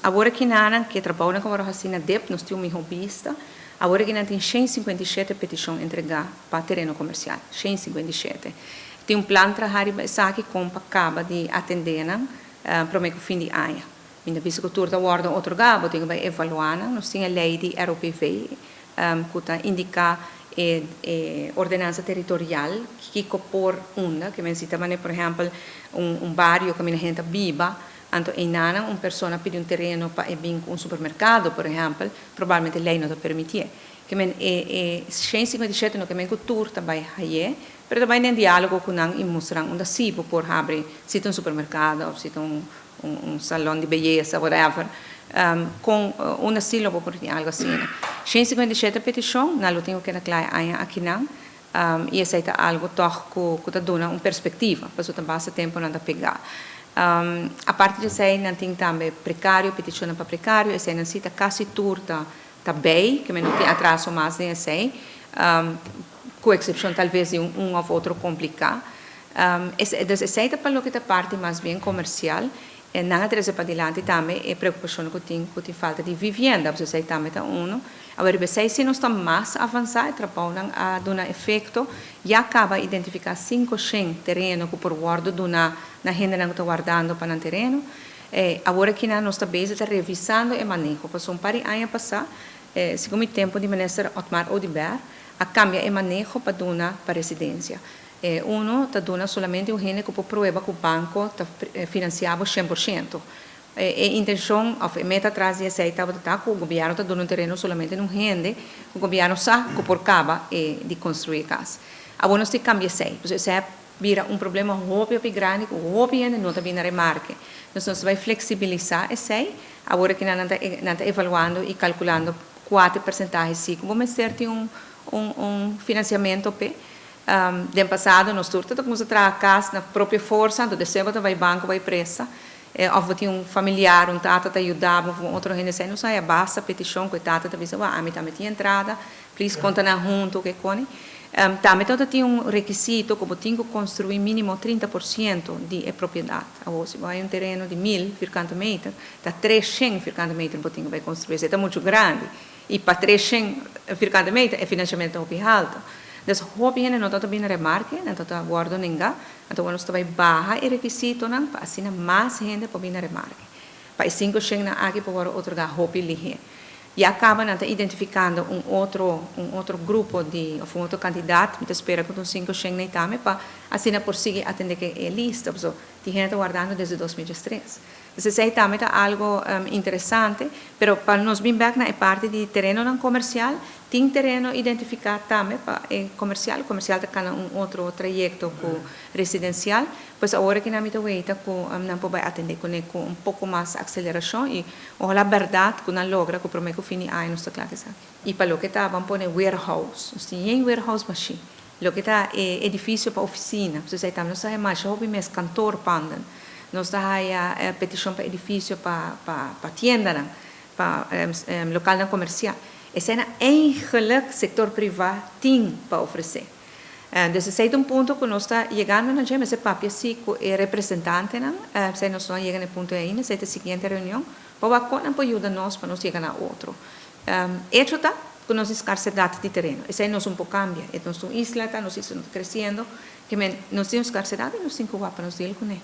Awor aki nan ku trabou ku awor asina DIP, nos tin un mihó bista. Awor aki nan tin 157 petishon entregá pa tereno komersial, 157. Tin un plan traha esaki kon pa kaba di atendé nan, promé ku fin di aña. Mi ta bisa ku tur ta wòrdu otorgá, bo tin ku evaluá, nos tin e lei di ROPV, ku ta indiká e ordenansa teritorial, ku por unda, ke men si tambe, por ehèmpel, un bario ku hende biba, anto einan un persona pidi un tereno pa bin ku un supermerkado, por ehèmpel, probablemente lei no ta permití. Ke men e 157 no ke men ku tur tambe hañ'é, pero tambe den diálogo ku nan i mustra unda si por habri, si un supermerkado òf si un salon di beyesa, whatever, ku un estilo por tin algu asina. 157 petishon, nan lo tin ku kla aña aki nan, i esei ta algu toch ku ta duna un perspektiva, pasobra basta tempu nan ta pegá. Aparte di esei, nan tin tambe prekario, petishon pa prekario, esei nan si ta kasi tur ta bin, ke no tin atraso mas den esei, ku eksepshon talbes di un òf otro kompliká. Dus esei ta pa loke ta parti mas bien komersial, i nan a trese padilanti tambe e preokupashon ku tin falta di vivienda, pasobra esei tambe ta un. Awor, esei si nos ta mas avansá, e trabounan a duna efekto, ya kaba identifiká 500 tereno ku por wòrdu duna na hende ku ta wardando pa nan tereno. Awor aki nos ta ta revisando e maneho. Pasobra un par di aña pasá, segun tempu di minister Otmar Oduber, a kambia e maneho pa duna pa residensia. Uno ta duna solamente un hende ku por prueba ku banko ta finansiá 100%. E intenshon, òf e meta tras di esei ta ku gobièrnu ta duna un tereno solamente un hende, ku gobièrnu sa ku por kaba di konstruí kas. Awor nos tin ku kambia esei. Esei a bira un problema hopi hopi grandi ku hopi hende no ta bin na remarke. Anto nos ta bai fleksibilisá esei. Awor aki nan ta evaluando i kalkulando kua porsentahe si ku mester tin un finansiamentu p'e. Den pasado nos tur ta kuminsá traha kas na propio forsa, anto despues bai banko bai presta. Òf tin un familiar, un tata ta yuda, òf un otro hende, no sa, basta petishon ku tata ta bisa, "Ami tambe tin entrada, please konta nan huntu ku kone." Tambe tin un rekisito ku tin ku konstruí mínimo 30% di propiedat. Awor, si bai un tereno di 1000 vierkante meter, ta 300 vierkante meter bo tin ku konstruí, ta muchu grandi. I pa 300 vierkante meter e finansiamentu ta haltu. Dus hopi hende no ta bin remarke, no ta wòrdu nengá, anto nos ta bai baha e rekisitonan pa asina mas hende por bin remarke. Pa e 500 nan aki por otorgá hopi lihé. Ya kaba nan ta identifikando un otro grupo di òf un otro kandidato, mi ta spera ku un 500 nan tambe pa asina por sigui atendé ku e lista, so tin hende wardando desde 2003. Esei tambe ta algu interesante, pero pa nos bin bèk na e parti di terenonan komersial, tin tereno identifiká tambe pa komersial, komersial ta un otro trayekto ku residensial, pues awor aki nan ta weta ku nan por atendé ku un poko mas akselerashon i ohalá berdat ku nan logra ku promé ku fin di aña nos ta kla esaki. I pa loke ta ban pone warehouse, nos tin warehouse machine. Loke ta edifisio pa ofisina, dus esei tambe nos ta mas hopi mes kantoorpanden. Nos ta petishon pa edifisio pa tienda, pa lokal komersial. Esei ta eigenlijk sektor privá tin pa ofresé. Dus esei ta un punto ku nos ta yegando na dje, mas e papia si ku e representantenan, si nos no yega na e punto ainda, esei ta e siguiente reunion, pa kon por yuda nos pa nos yega na otro. Hecho ta ku nos skarsedat di tereno. Esei nos no por kambia. E nos un isla, ta nos isla ta kresiendo, ke men nos tin skarsedat i nos tin ku pa nos deal kuné.